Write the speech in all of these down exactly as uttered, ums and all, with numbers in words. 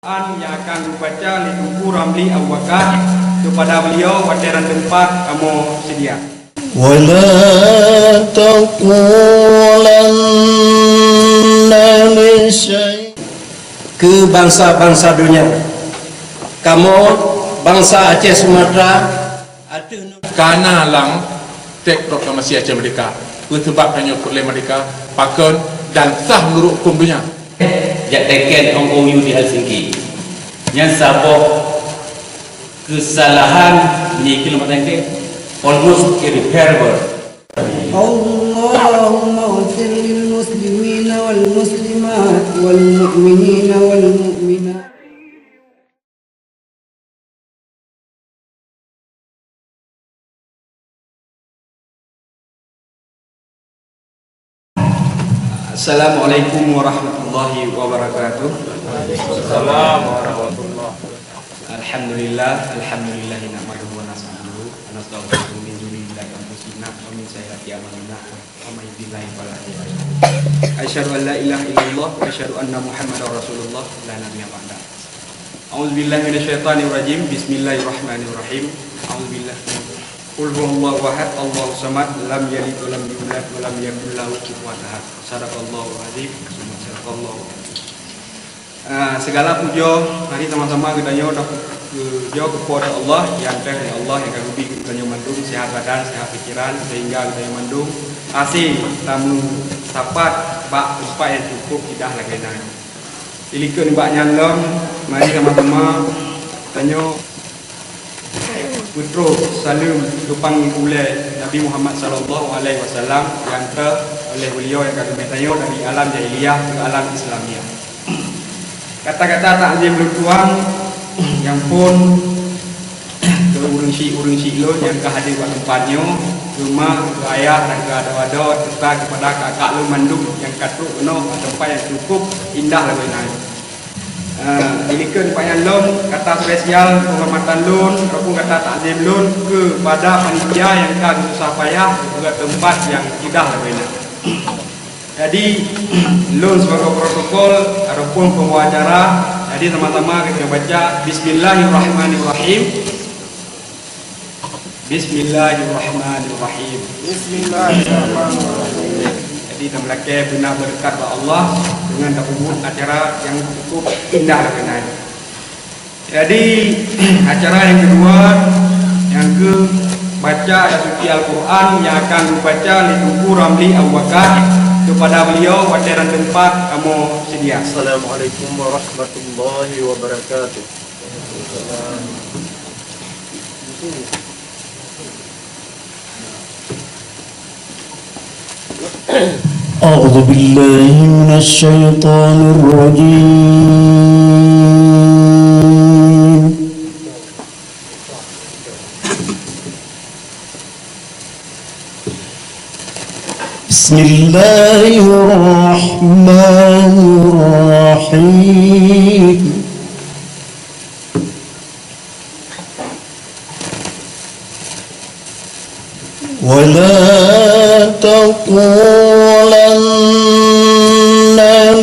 Nyang akan geubaca lé Teungku Ramli Abu Bakar kepada beliau watèe dan teumpat kamoe seudia. Wa la taqulanna li syai'. Keu bansa-bansa donya, kamoe bansa Aceh Sumatra, ateueh Ka na lam teks proklamasi Aceh Merdeka. Peue sabab tanyoe peureulèe merdeka, pakon, dan sah meunurot hukôm donya. Jak teken M O U di Helsinki. Nyan saboh keusalahan nyang keuneuk teken, almost irreparable. اللهم اغفر للمسلمين والمسلمات والمؤمنين والمؤمنات. Assalamualaikum warahmatullahi wabarakatuh. Waalaikumsalam warahmatullahi wabarakatuh. Alhamdulillah, alhamdulillah nahmaduhu wa nasta'inuhu wa nastaghfiruhu min syururi anfusina wa min sayyiati a'malina. Wa may yuhdihillahu fala hadiya lahu. Asyhadu an la ilaha illallah wa asyhadu anna Muhammadar Rasulullah la nabiyya ba'da. A'udzubillahi minasyaitonirrajim. Bismillahirrahmanirrahim. A'udzubillah. Qul huwallahu ahad, Allahus samad, lam yalid wa lam yulad wa lam yakul lahu kufuwan ahad. Sadaqallahul azim. Sadaqallahu. Ah, segala pujoe mari sama-sama geutanyoe dak-, geutanyoe keu Po teu Allah, nyang teuh lé Allah nyang ka geubri keu geutanyoe mandum seuhat badan, seuhat pikiran, sehingga geutanyoe mandum hase tameusapat bak teumpat nyang cukup indah lagèe nyan. Di likot nibak nyan lom, mari sama-sama tanyoe Peutrok saleuem geupanggil ulèe Nabi Muhammad sallallahu alaihi wasallam nyang teuh oleh beliau nyang ka geumè tanyoe dari alam jahiliyah keu alam Islamiah. Kata-kata takzim lôn tuan nyang phôn keu ureueng syik-ureueng syik lôn nyang ka hadir bak teumpat nyoe, keu mak, keu ayah dan keu adoe-adoe, serta keupada kakak lôn mandum nyang ka trok keunoe bak teumpat nyang cukup indah lagèe nyan. Ah, di likot nibak nyan lom, kata spesial penghormatan lôn ataupun kata takzim lôn keupada panitia nyang ka geususah payah geupeugöt teumpat nyang indah lagèe nyan. Jadi, lôn sibagoe protokol ataupun pembawa acara, jadi sama-sama kita baca, Bismillahirrahmanirrahim. Bismillahirrahmanirrahim. Bismillahirrahmanirrahim. Jadi, tameulakèe beuna beureukat bak Allah deungon tapeubuet acara nyang cukup indah lagèe nyan. Jadi, acara nyang keudua, nyang keu baca ayat suci Al-Quran nyang akan geubaca lé Teungku Ramli Abu Bakar keupada beliau watèe dan teumpat kamoe seudia. Assalamualaikum warahmatullahi wabarakatuh. أعوذ بالله من الشيطان الرجيم. بسم الله الرحمن الرحيم. ولا تقولن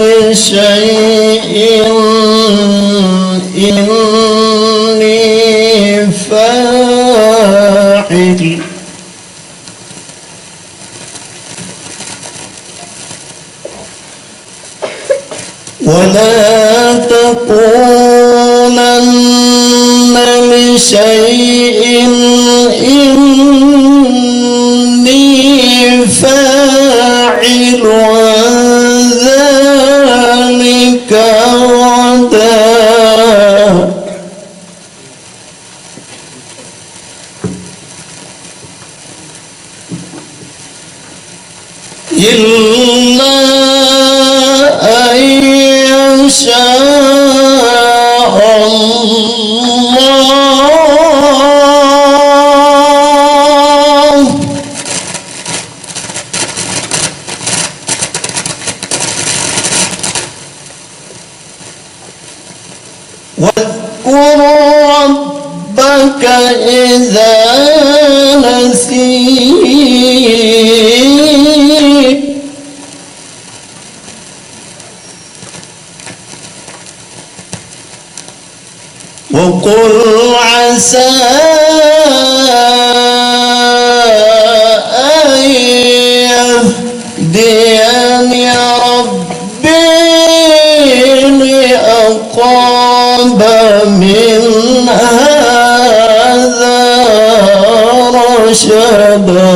لشيء إني فاعل ولا تقولن لشيء إني فاعل ذلك غدا. إلا أن يشاء الله. واذكر ربك إذا نسيت. وقل عسى أن يهديني ربي لأقرب من هذا رشدا.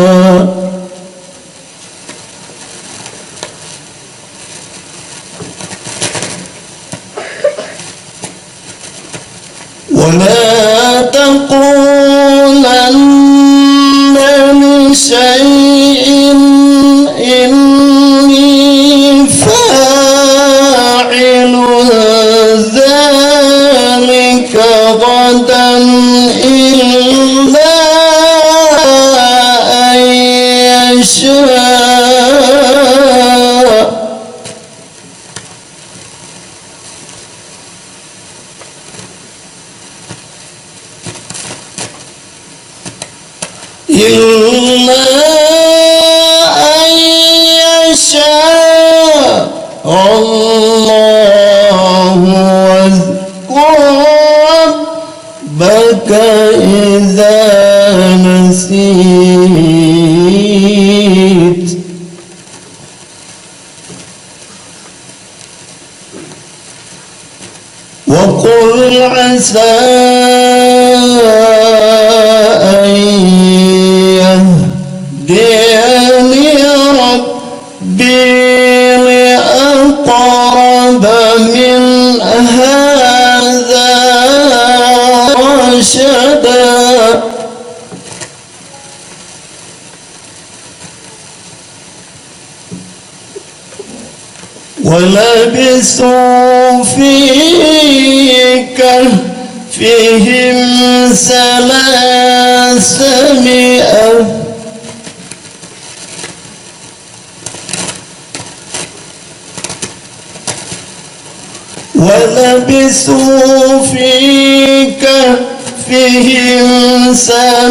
ولا تقولن لشيء إني فاعل ذلك غدا إلا أن يشاء إلا أن يشاء الله، واذكر ربك إذا نسيت. وقل عسى أن يهديني ربي لأقرب من هذا رشدا. ولبثوا في كهفهم ثلاثمائة ولبثوا في كهفهم ثلاثمائة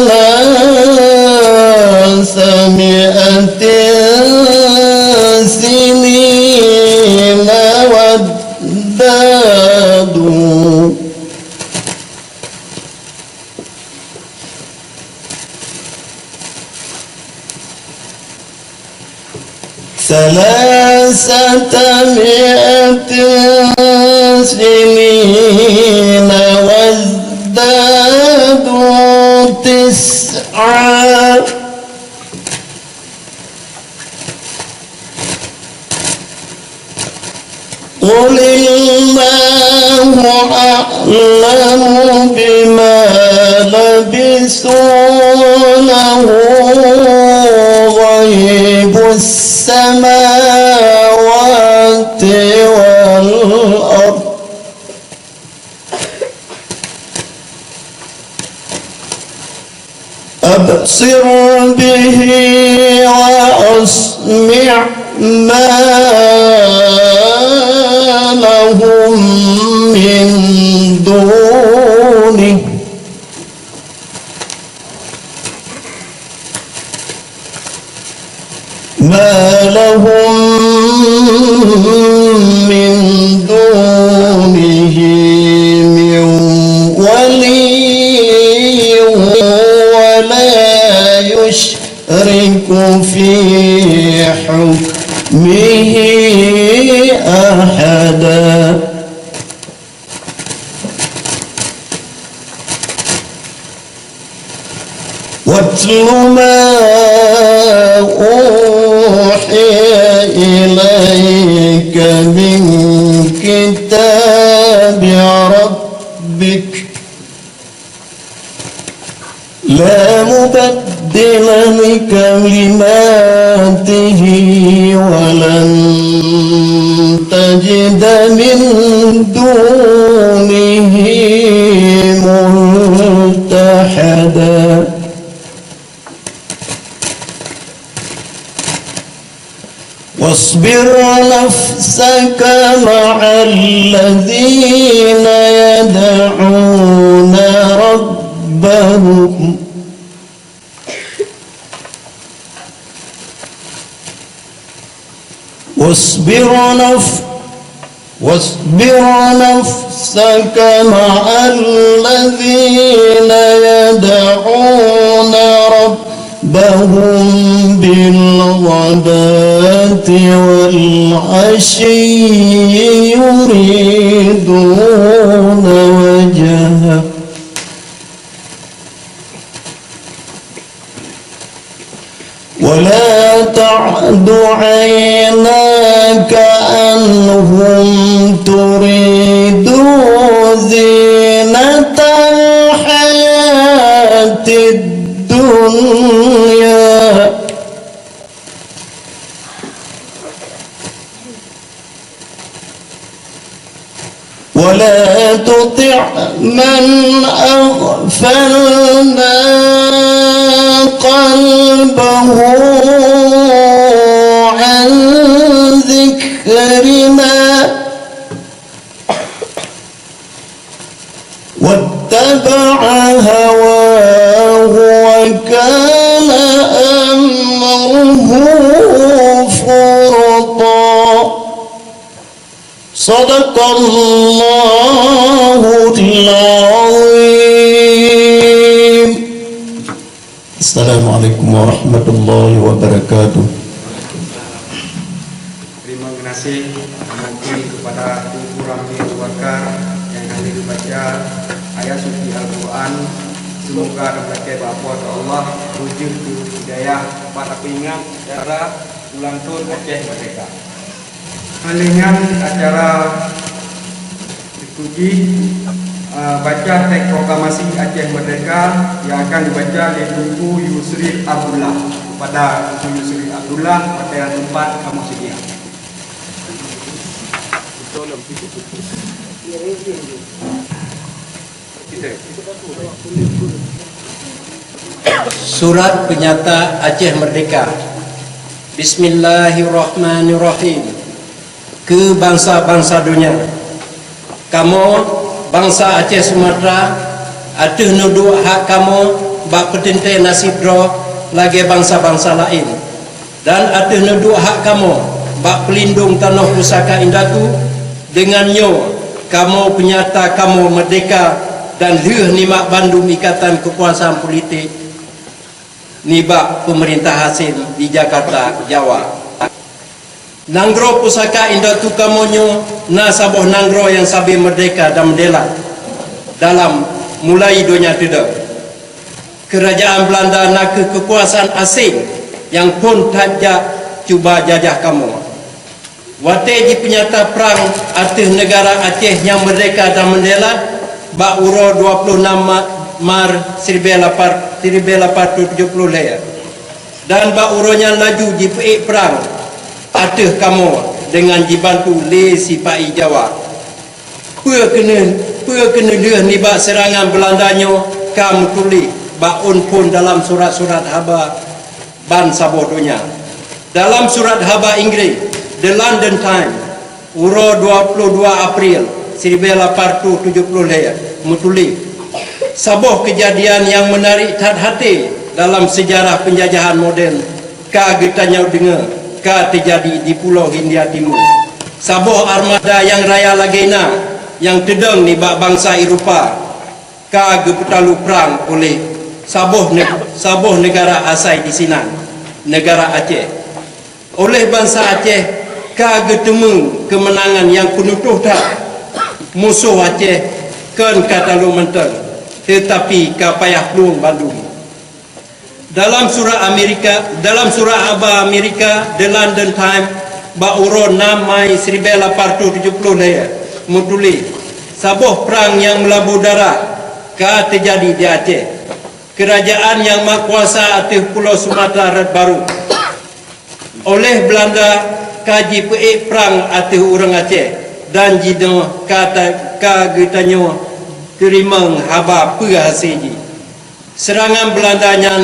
سنين وازدادوا ثلاثمائة سنين وازدادوا تسعا. قل الله أعلم بما لبثوا له غيب السماوات والأرض. أبصر به وأسمع ما لهم من دونه ما لهم من دونه من ولي ولا يشرك في حكمه أحدا. واتل ما أوحي إليك من كتاب ربك لا مبدل لكلماته ولن تجد من دونه ملتحدا. واصبر نفسك مع الذين يدعون ربهم واصبر نف- واصبر نفسك مع الذين يدعون ربهم بالغداة والعشي يريدون وجهه ولا تعد عيناك عنهم تريد زينة الحياة الدنيا ولا تطع من أغفلنا قلبه عن ذكرنا واتبع هواه وكان أمره فرطا. صدق الله العظيم. Assalamualaikum warahmatullahi wabarakatuh. Terima kasih mungkin kepada Teungku Ramli Abu Bakar yang hadir membaca ayat suci Al-Quran. Semoga diberkati bak Allah, wujud hidayah, dapat ingat cara ulang tahun Aceh Merdeka. Lheuh nyan acara dipuji, eh, baca teks proklamasi Aceh Merdeka yang akan dibaca oleh Teungku Yusri Abdullah. Kepada Teungku Yusri Abdullah, pada tempat kamu sedia. Surat peunyata Aceh Merdeka. Bismillahirrahmanirrahim. Keu bansa-bansa donya. Kamoe, bansa Aceh Sumatra, ateueh neuduek hak kamoe bak peuteuntée naseb droe lagée bansa-bansa laén. Dan ateueh neuduek hak kamoe bak peulindong tanoh pusaka indatu, deungon nyoe kamoe peunyata kamoe meurdehka dan lheueh nibak bandum ikatan keukuasaan politik nibak peumeurintah asing di Jakarta, Jawa. Nanggroe pusaka indatu kamoe nyoe na saboh nanggroe nyang sabe meurdehka dan meudela dalam mulai donya teudong. Keurajeuen Beulanda na kheueh keukuasaan asing nyang phon that jak cuba jajah kamoe. Watée jipeunyata prang ateueh neugara Aceh nyang meurdehka dan meudela bak uroe dua ploh nam Ma-, Mar siribée lapan, siribée lapan reutôh tujôh ploh lhée, dan bak uroe nyan laju jipeuék prang ateueh kamoe deungon jibantu lé sipa-i Jawa. Peue keuneulheueh, peue keuneulheueh nibak seurangan Beulanda nyoe ka meutuléh bak ôn phon dalam surat-surat haba ban saboh donya. Dalam surat haba Inggréh, The London Times, uroe dua ploh dua April siribée lapan reutôh tujôh ploh lhée, meutuléh, saboh keujadian nyang meunarék that até dalam seujarah peunjajahan modern ka geutanyoe deungoe ka teujadi di Pulo Hindia Timur. Saboh armada nyang raya lagée na nyang teudong nibak bansa Eropa ka geupeutalu prang oleh saboh ne-, saboh neugara asai disinan, neugara Aceh. Oleh bansa Aceh ka geuteumeung keumeunangan nyang peunutoh that. Musoh Aceh kon ka talo mantong, teutapi ka payah plueng bandum. Dalam surat Amerika, dalam surat haba Amerika, The London Times, bak uroe nam Mai siribée lapan reutôh tujôh ploh lhée, meutuléh, saboh prang nyang meulabô darah ka teujadi di Aceh. Keurajeuen nyang mat kuasa ateueh Pulo Sumatra rot barô oleh Beulanda ka jipeuék prang ateueh ureuëng Aceh dan jinoe ka ta-, ka geutanyoe teurimong haba peue hase jih. Seurangan Beulanda nyan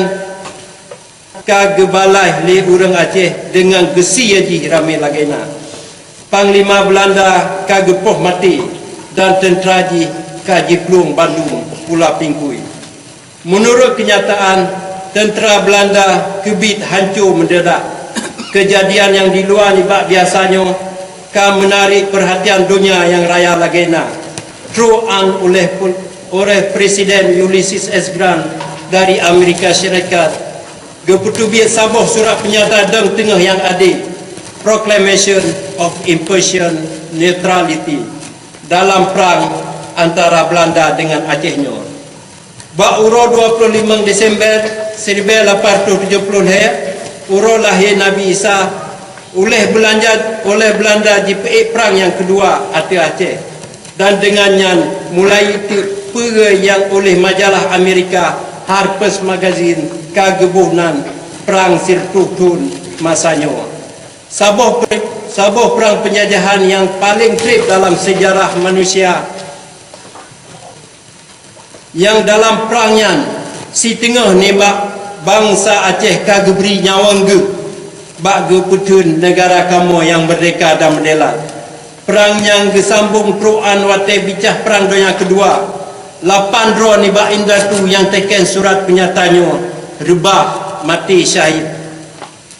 ka geubalaih lé ureuëng Aceh deungon geusie jih ramé lagée na. Panglima Beulanda ka geupoh maté dan teuntra jih ka jiplueng bandum pula pingkui. Meunurot keunyataan, teuntra Beulanda keubiet hanco meudadak. Keujadian nyang diluwa nibak biasa nyoe ka meunarek peurhatian donya nyang raya lagée na. Trok an uléh, uléh Presiden Ulysses S Grant dari Amerika Syarikat geupeuteubiet saboh surat peunyata dong teungoh nyang adé, Proclamation of Impartial Neutrality, dalam prang antara Beulanda deungon Aceh nyoe. Bak uroe dua ploh limong Desember siribée lapan reutôh tujoh ploh lhée, uroe lahé Nabi Isa, uléh Beulanja, uléh Beulanda jipeuék prang nyang keudua ateueh Aceh. Dan deungon nyan mulai teuk peue nyang uléh majalah Amerika Harper's Magazine ka geuboh nan Prang Sireutôh Thon Masa Nyoe. Saboh pe-, saboh prang peunjajahan nyang paleng treb dalam seujarah manusia, nyang dalam prang nyan siteungoh nibak bansa Aceh ka geubri nyawöng geuh bak geupeutheun neugara kamoe nyang meurdehka dan meudeulat. Prang nyan geusambong trok an watée bicah Prang Donya Keudua. Lapan droe nibak indatu nyang teuken surat peunyata nyoe reubah, maté syahid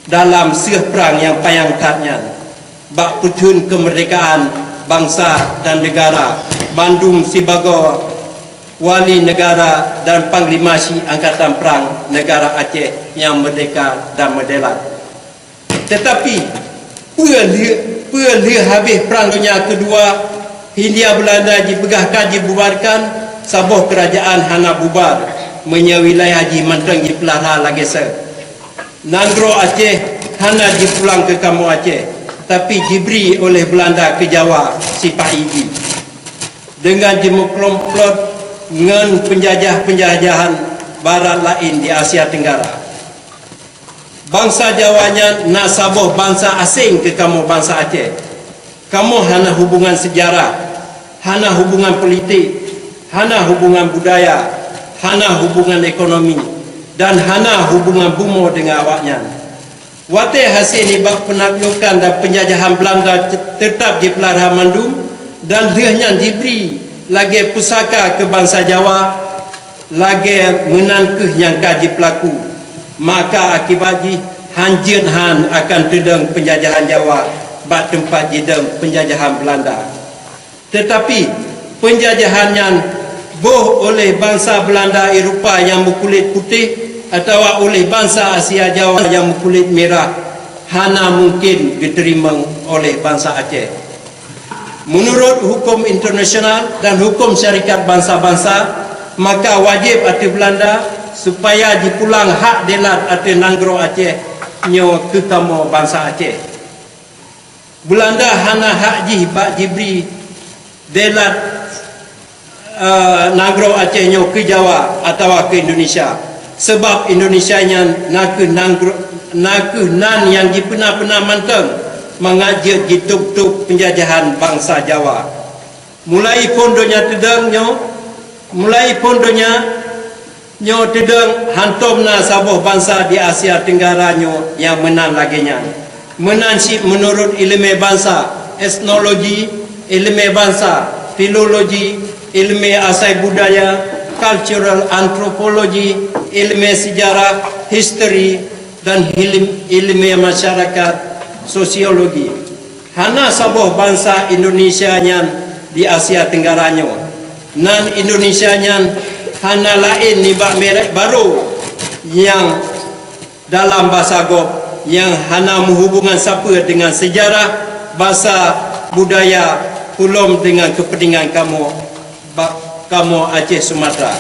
dalam seueh prang nyang panyang that nyan, bak peutheun keumeurdekaan bansa dan neugara bandum sibagoe wali neugara dan panglima syik angkatan prang neugara Aceh nyang meurdehka dan meudeulat. Teutapi, peue lheueh, peue lheueh habéh Prang Donya Keudua, Hindia Beulanda jipeugah ka jibubarkan, saboh keurajeuen hana bubar meunyoe wilayah jih mantong jipeulara lagée seueh. Nanggroe Aceh hana jipulang keu kamoe Aceh, tapi jibri uléh Beulanda keu Jawa sipahi jih, deungon jimeukeulomplot ngon peunjajah-peunjajahan barat laén di Asia Tenggara. Bansa Jawa nyan na saboh bansa aséng keu kamoe bansa Aceh. Kamoe hana hubungan seujarah, hana hubungan politik, hana hubungan budaya, hana hubungan ekonomi, dan hana hubungan bumoe deungon awaknyan. Watée hase nibak peunaklukan dan peunjajahan Beulanda te-, teutab jipeulara mandum, dan lheueh nyan jibri lagée pusaka keu bansa Jawa, lagée meunan kheueh nyang ka jipeulaku, maka akibat jih hanjeuet han akan teudong peunjajahan Jawa bak teumpat jidong peunjajahan Beulanda. Teutapi, peunjajahan nyan boh uléh bansa Beulanda Eropa nyang meukulét putéh atawa uléh bansa Asia Jawa nyang meukulét mirah hana mungken geuteurimong uléh bansa Aceh. Meunurot huköm internasional dan huköm syarikat bansa-bansa, maka wajéb ateueh Beulanda supaya jipulang hak deulat ateueh nanggroe Aceh nyoe keu kamoe bansa Aceh. Beulanda hana hak jih bak jibri deulat, eh, nanggroe Aceh nyoe keu Jawa atawa keu Indonesia, sabab Indonesia nyan na kheueh nanggroe, na kheueh nan nyang jipeuna-peuna mantong mangat jeuet jitôb-tôb peunjajahan bansa Jawa. Mulai phon donya teudong nyoe, mulai phon donya nyoe teudong, hantom na saboh bansa di Asia Tenggara nyoe nyang meunan lagée nyan. Meunan cit meunurot iéleumé bansa, etnologi, iéleumé bansa, filologi, iéleumé asai budaya, cultural anthropology, iéleumé seujarah, history, dan iéleum-, iéleumé masyarakat, sosiologi. Hana saboh bansa Indonesia nyan di Asia Tenggara nyoe. Nan Indonesia nyan hana laén nibak merek barô nyang dalam basa gob nyang hana meuhubongan sapeue deungon seujarah, basa, budaya, peulom deungon keupeuntengan kamoe, ba-, kamoe Aceh Sumatra.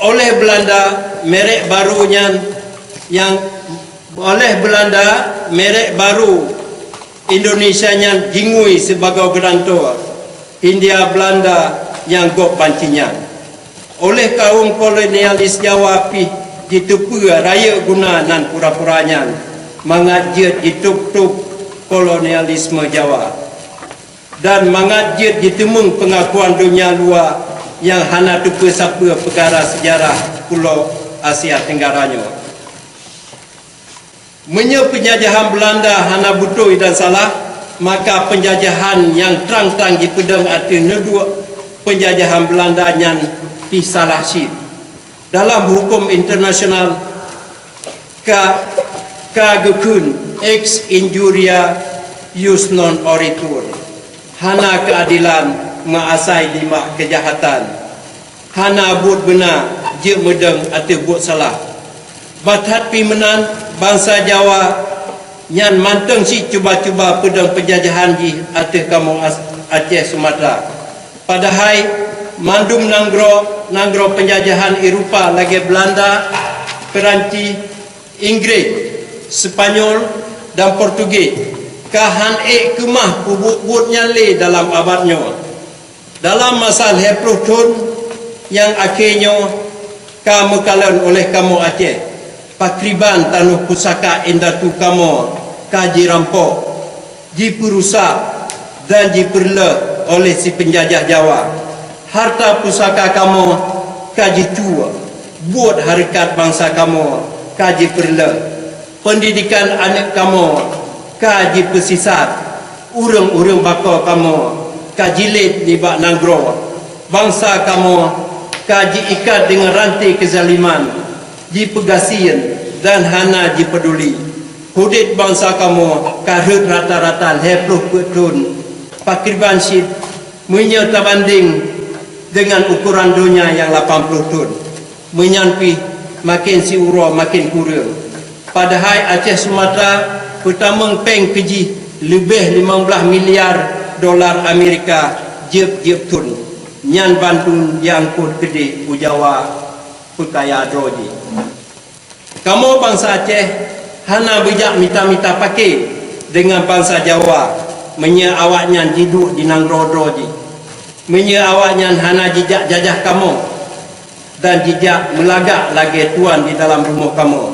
Oleh Beulanda, merek barô nyan nyang, oleh Beulanda, merek barô Indonesia nyan jingui sibagoe geurantoe Hindia Beulanda nyang gob banci nyan. Oleh kawöm kolonialis Jawa pih jiteupeue rayeuk guna nan pura-pura nyan mangat jeuet jitôb-tôb kolonialisme Jawa. Dan mangat jeuet jiteumeung peungakuan donya luwa nyang hana teupeue sapeue peukara seujarah pulo Asia Tenggara nyoe. Meunyoe peunjajahan Beulanda hana beutôi dan salah, maka peunjajahan nyang trang-trang jipeudong ateueh neuduek peunjajahan Beulanda nyan pih salah cit. Dalam huköm internasional ka, ka geukheun ex injuria Ius non oritur, hana keuadelan meuasai dimak keujahatan, hana buet beuna jeuet meudong ateueh buet salah. Bah that pih meunan, bansa Jawa nyan mantong cit cuba-cuba peudong peunjajahan jih ateueh kamoe As-, Aceh Sumatra. Padahai mandum nanggroe, nanggroe peunjajahan Eropa lagée Beulanda, Peurancis, Inggréh, Seupanyol, dan Portugis ka han ék keumah peubuet-buet nyan lé dalam abad nyoe. Dalam masa lhée ploh thon nyang akhé nyoe ka meukalon oleh kamoe Aceh, pakriban tanoh pusaka indatu kamoe ka jirampok, jipeurusak dan jipeureuloh oleh si peunjajah Jawa. Harta pusaka kamoe ka jicuek, buet hareukat bansa kamoe ka jipeureuloh, peundidikan aneuëk kamoe ka jipeusisat, ureuëng-ureuëng bako kamoe ka jilet nibak nanggroe, bansa kamoe ka jiikat deungon ranté keuzaliman, jipeugasien dan hana jipeuduli. Udeb bansa kamoe ka rhot rata-rata lhée ploh peuet thon, pakriban cit meunyoe tabandeng deungon ukoran donya nyang lapan ploh thon. Meunyan pih maken siuroe maken kureueng. Padahai Aceh Sumatra peutamong péng keu jih leubeh limong blaih miliar dolar Amerika jeueb-jeueb thon. Nyan bandum jiangkot keudeh u Jawa peukaya droe jih. Kamoe bansa Aceh hana beujak mita-mita paké deungon bansa Jawa meunyoe awaknyan jiduek di nanggroe droe jih, meunyoe awaknyan hana jijak jajah kamoe dan jijak meulagak lagée tuan di dalam rumoh kamoe.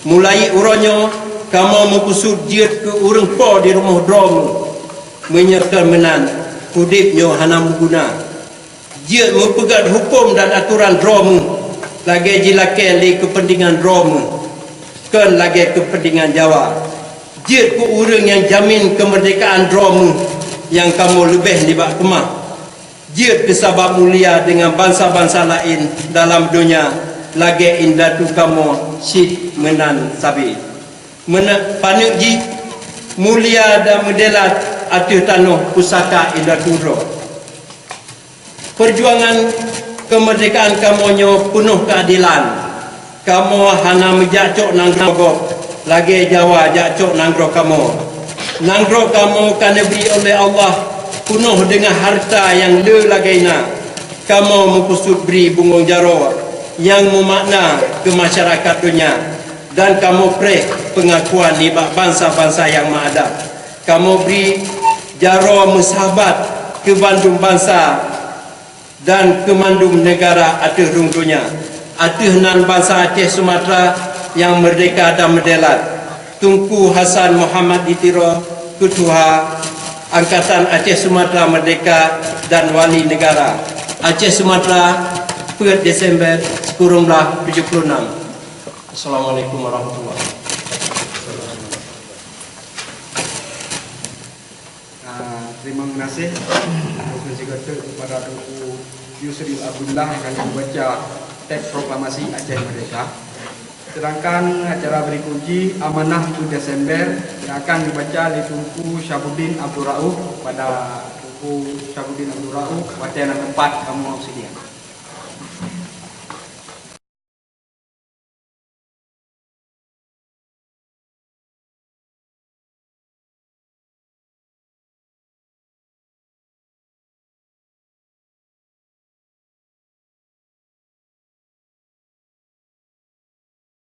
Mulai uroe nyoe kamoe meukeusut jeuet keu ureuëng po di rumoh droe meuh. Meunyoe kon meunan, udeb nyoe hana meuguna. Jeuet meupeugét huköm dan atoran droe meuh lagée jilakée lé keupeuntengan droe meuh, kon lagée keupeuntengan Jawa. Jeuet keu ureuëng nyang jamin keumeurdekaan droe meuh nyang kamoe leubeh nibak keumah. Jeuet keu sabab mulia deungon bansa-bansa laén dalam donya lagée indatu kamoe cit meunan sabe. Meunan paneuk jih mulia dan meudelat ateueh tanoh pusaka indatu droe. Peujuangan keumeurdekaan kamoe nyoe peunoh keuadelan. Kamoe hana meujak cok nanggroe gob lagée Jawa jak cok nanggroe kamoe. Nanggroe kamoe ka neubri oleh Allah peunoh deungon hareuta nyang le lagée na. Kamoe meukeusut bri bungong jaroe nyang meumakna keu masyarakat donya, dan kamoe preh peungakuan nibak bansa-bansa nyang meuadab. Kamoe bri jaroe meusahabat keu bandum bansa dan keu mandum neugara ateueh rhueng donya. Ateueh nan bansa Aceh Sumatra nyang meurdehka dan meudelat, Teungku Hasan Muhammad di Tiro, Keutuha Angkatan Aceh Sumatra Meurdehka dan Wali Neugara Aceh Sumatra, peuet Desember sikureueng blaih tujoh puluh enam. Assalamualaikum warahmatullahi wabarakatuh. Ah, terima kasih khusus juga tu kepada Teungku Yusril Abdullah yang akan membaca teks proklamasi Aceh Merdeka. Sedangkan acara berikut ji amanah untuk Desember yang akan dibaca oleh Teungku Syabuddin Abdul Rauf. Pada Teungku Syabuddin Abdul Rauf, baca yang keempat kamu sedia.